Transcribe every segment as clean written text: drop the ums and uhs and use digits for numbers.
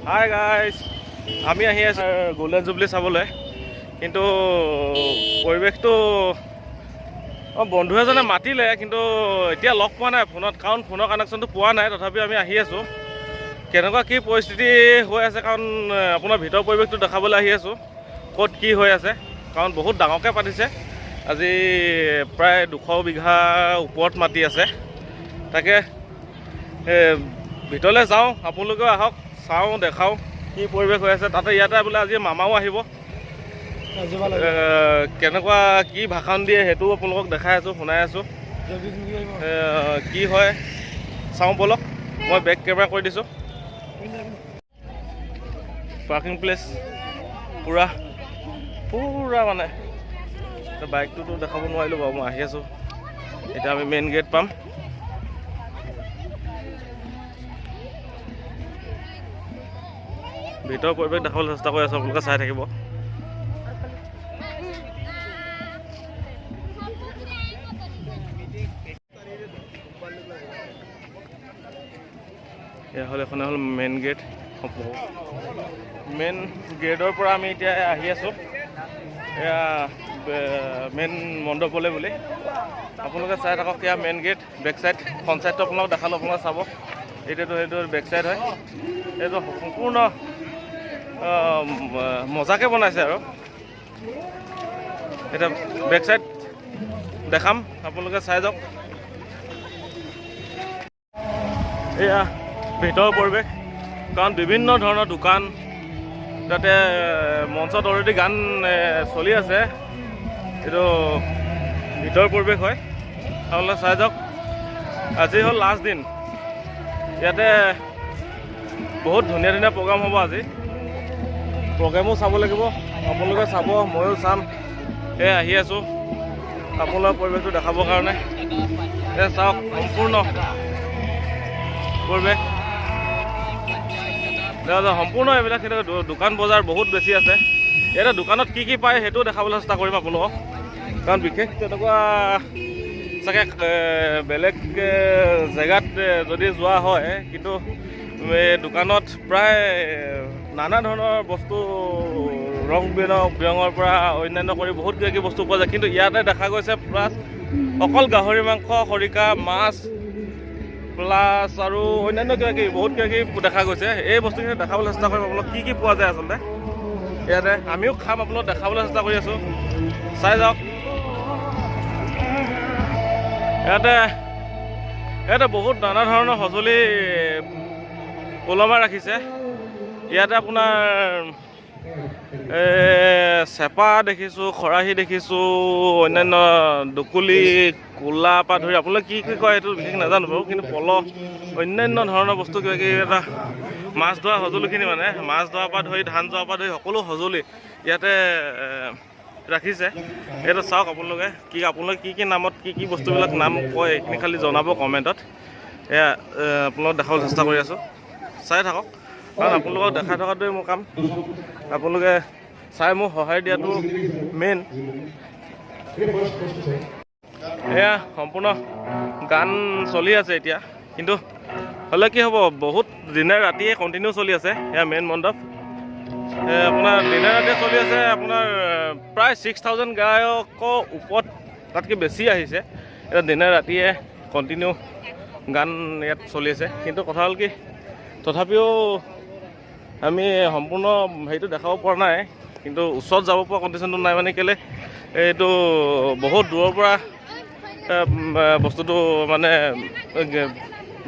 Hi guys, আমি আহি আছোঁ গল্ডেন জুবলি চাবলৈ। কিন্তু পৰিৱেশটো, অঁ, বন্ধু এজনে মাতিলে, কিন্তু এতিয়া লগ পোৱা নাই ফোনত, কাৰণ ফোনৰ কানেকশ্যনটো পোৱা নাই। তথাপিও আমি আহি আছোঁ। কেনেকুৱা কি পৰিস্থিতি হৈ আছে, কাৰণ আপোনাৰ ভিতৰৰ পৰিৱেশটো দেখাবলৈ আহি আছোঁ, ক'ত কি হৈ আছে। কাৰণ বহুত ডাঙৰকৈ পাতিছে আজি, প্ৰায় 200 বিঘা ওপৰত মাটি আছে। তাকে ভিতৰলৈ যাওঁ, আপোনালোকেও আহক, চাওঁ, দেখাওঁ কি পৰিৱেশ হৈ আছে তাতে। ইয়াতে বোলে আজি মামাও আহিব। কেনেকুৱা কি ভাষণ দিয়ে, সেইটোও আপোনালোকক দেখাই আছোঁ, শুনাই আছোঁ। কি হয় চাওঁ ব'লক। মই বেক কেমেৰা কৰি দিছোঁ। পাৰ্কিং প্লেচ পূৰা পূৰা মানে বাইকটোতো দেখাব নোৱাৰিলোঁ বাৰু। মই আহি আছোঁ। এতিয়া আমি মেইন গেট পাম। ভিতৰৰ পৰিৱেশ দেখাবলৈ চেষ্টা কৰি আছোঁ, আপোনালোকে চাই থাকিব। এয়া হ'ল, এইখনে হ'ল মেইন গেট। মেইন গেটৰ পৰা আমি এতিয়া আহি আছোঁ এয়া মেইন মণ্ডপলৈ বুলি। আপোনালোকে চাই থাকক। এয়া main gate, back side, front ছাইডটো আপোনালোকক দেখালোঁ, আপোনালোকে চাব। এতিয়াতো সেইটো বেক ছাইড হয়। এইটো সম্পূৰ্ণ মজাকৈ বনাইছে। আৰু এতিয়া বেক ছাইড দেখাম, আপোনালোকে চাই যাওক। এয়া ভিতৰৰ পৰিৱেশ, কাৰণ বিভিন্ন ধৰণৰ দোকান তাতে। মঞ্চত অলৰেডি গান চলি আছে। এইটো ভিতৰৰ পৰিৱেশ হয়, আপোনালোকে চাই যাওক। আজি হ'ল লাষ্ট দিন। ইয়াতে বহুত ধুনীয়া ধুনীয়া প্ৰগ্ৰাম হ'ব আজি। প্ৰগ্ৰেমো চাব লাগিব, আপোনালোকে চাব, ময়ো চাম। এই আহি আছোঁ আপোনালোকৰ পৰিৱেশটো দেখাবৰ কাৰণে। এই চাওক, সম্পূৰ্ণ পৰিৱেশ দেখা, সম্পূৰ্ণ এইবিলাক। সেইটো দোকান বজাৰ বহুত বেছি আছে ইয়াতে। দোকানত কি কি পায়, সেইটোও দেখাবলৈ চেষ্টা কৰিম আপোনালোকক। কাৰণ বিশেষ তেনেকুৱা চাগে বেলেগ জেগাত যদি যোৱা হয়, কিন্তু এই দোকানত প্ৰায় নানা ধৰণৰ বস্তু, ৰং বিৰঙৰ পৰা অন্যান্য কৰি বহুত কিবা কিবি বস্তু পোৱা যায়। কিন্তু ইয়াতে দেখা গৈছে প্লাছ অকল গাহৰি মাংস, খৰিকা, মাছ, প্লাছ আৰু অন্যান্য কিবা কিবি, বহুত কিবা কিবি দেখা গৈছে। এই বস্তুখিনি দেখাবলৈ চেষ্টা কৰিম আপোনালোক, কি কি পোৱা যায় আচলতে ইয়াতে। আমিও খাম, আপোনালোক দেখাবলৈ চেষ্টা কৰি আছোঁ, চাই যাওক। ইয়াতে বহুত নানা ধৰণৰ সঁজুলি ওলমাই ৰাখিছে। ইয়াতে আপোনাৰ চেপা দেখিছোঁ, খৰাহী দেখিছোঁ, অন্যান্য দুকুলি, কোলা পৰা ধৰি আপোনালোকে কি কি কয় সেইটো বিশেষ নাজানো বাৰু, কিন্তু পল, অন্যান্য ধৰণৰ বস্তু কিবা কিবি, এটা মাছ ধৰা সঁজুলিখিনি, মানে মাছ ধৰাৰ পৰা ধৰি ধান ধোৱাৰ পৰা ধৰি সকলো সঁজুলি ইয়াতে ৰাখিছে। এইটো চাওক আপোনালোকে। আপোনালোকে কি কি নামত কি কি বস্তুবিলাক নাম কয়, এইখিনি খালি জনাব কমেণ্টত। এয়া আপোনালোকক দেখাবলৈ চেষ্টা কৰি আছোঁ, চাই থাকক। কাৰণ আপোনালোকক দেখাই থকাটোৱে মোৰ কাম। আপোনালোকে চাই মোক সহায় দিয়াটো মেইন। এয়া সম্পূৰ্ণ গান চলি আছে এতিয়া। কিন্তু হ'লে কি হ'ব, বহুত দিনে ৰাতিয়ে কণ্টিনিউ চলি আছে। এয়া মেইন মণ্ডপ। আপোনাৰ দিনে ৰাতিয়ে চলি আছে। আপোনাৰ প্ৰায় 6000 গায়কৰ ওপৰত, তাতকৈ বেছি আহিছে। এতিয়া দিনে ৰাতিয়ে কণ্টিনিউ গান ইয়াত চলি আছে। কিন্তু কথা হ'ল কি, তথাপিও আমি সম্পূৰ্ণ হেৰিটো দেখাব পৰা নাই। কিন্তু ওচৰত যাব পৰা কণ্ডিশ্যনটো নাই, মানে কেলৈ, এইটো বহুত দূৰৰ পৰা বস্তুটো মানে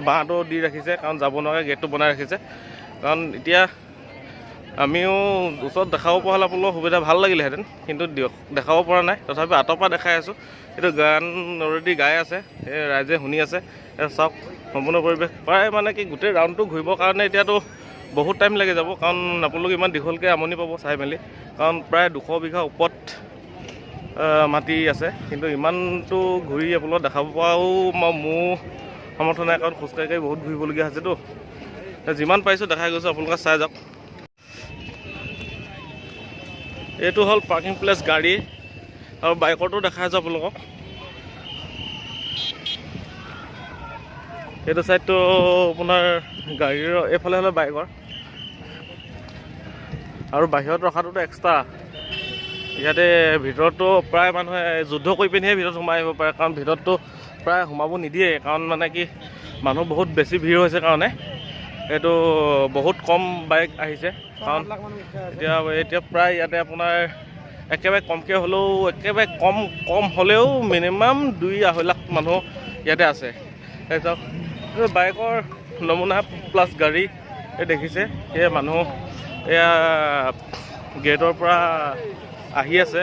বাঁহটো দি ৰাখিছে, কাৰণ যাব নোৱাৰে গেটটো বনাই ৰাখিছে। কাৰণ এতিয়া আমিও ওচৰত দেখাব পৰা হ'লে আপোনালোকৰ সুবিধা ভাল লাগিলেহেঁতেন, কিন্তু দিয়ক, দেখাব পৰা নাই। তথাপি আঁতৰৰ পৰা দেখাই আছোঁ। এইটো গান অলৰেডি গাই আছে, এই ৰাইজে শুনি আছে। এই চাওক সম্পূৰ্ণ পৰিৱেশ। প্ৰায় মানে কি, গোটেই ৰাউণ্ডটো ঘূৰিবৰ কাৰণে এতিয়াতো বহুত টাইম লাগি যাব, কাৰণ আপোনালোকে ইমান দীঘলকৈ আমনি পাব চাই মেলি। কাৰণ প্ৰায় 200 বিঘা ওপৰত মাটি আছে। কিন্তু ইমানটো ঘূৰি আপোনালোকক দেখাব পৰাও মই মোৰ সামৰ্থ নাই, কাৰণ খোজকাঢ়ি কাঢ়ি বহুত ঘূৰিবলগীয়া হৈছেতো। যিমান পাৰিছোঁ দেখাই গৈছোঁ, আপোনালোকে চাই যাওক। এইটো হ'ল পাৰ্কিং প্লেচ গাড়ী আৰু বাইকৰটো দেখাই আছোঁ আপোনালোকক। এইটো চাইডটো আপোনাৰ গাড়ীৰ, এইফালে হ'লে বাইকৰ। আৰু বাহিৰত ৰখাটোতো এক্সট্ৰা। ইয়াতে ভিতৰততো প্ৰায় মানুহে যুদ্ধ কৰি পিনিহে ভিতৰত সোমাই আহিব পাৰে, কাৰণ ভিতৰততো প্ৰায় সোমাব নিদিয়ে। কাৰণ মানে কি, মানুহ বহুত বেছি ভিৰ হৈছে কাৰণে এইটো বহুত কম বাইক আহিছে। কাৰণ এতিয়া এতিয়া প্ৰায় ইয়াতে আপোনাৰ একেবাৰে কমকৈ হ'লেও, একেবাৰে কম কম হ'লেও মিনিমাম 2-2.5 লাখ মানুহ ইয়াতে আছে। এই চাওক, এই বাইকৰ নমুনা প্লাছ গাড়ী, এই দেখিছে, এই মানুহ এয়া গেটৰ পৰা আহি আছে।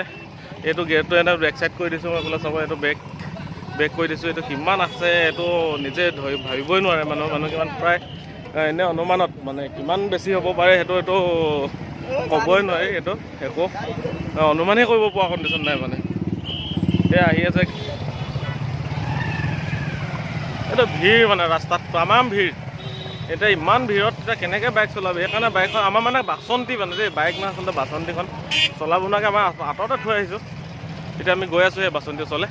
এইটো গেটটো এনে বেক চাইড কৰি দিছোঁ মই, এইফালে চাব, এইটো বেক বেক কৰি দিছোঁ। এইটো কিমান আছে এইটো নিজে ধৰি ভাবিবই নোৱাৰে মানুহ। মানুহ কিমান প্ৰায় এনে অনুমানত মানে কিমান বেছি হ'ব পাৰে সেইটো এইটো ক'বই নোৱাৰি। এইটো একো অনুমানেই কৰিব পৰা কণ্ডিশ্যন নাই মানে। এয়া আহি আছে। এইটো ভিৰ মানে ৰাস্তাত তামাম ভিৰ। এতিয়া ইমান ভিৰত এতিয়া কেনেকৈ বাইক চলাবি? সেইকাৰণে বাইকখন আমাৰ মানে বাচন্তি মানে দেই, বাইক নহয়, আচলতে বাচন্তিখন চলাব নোৱাৰাকৈ আমাৰ আঁতৰতে থৈ আহিছোঁ। এতিয়া আমি গৈ আছোঁ সেই বাচন্তি ওচৰলৈ।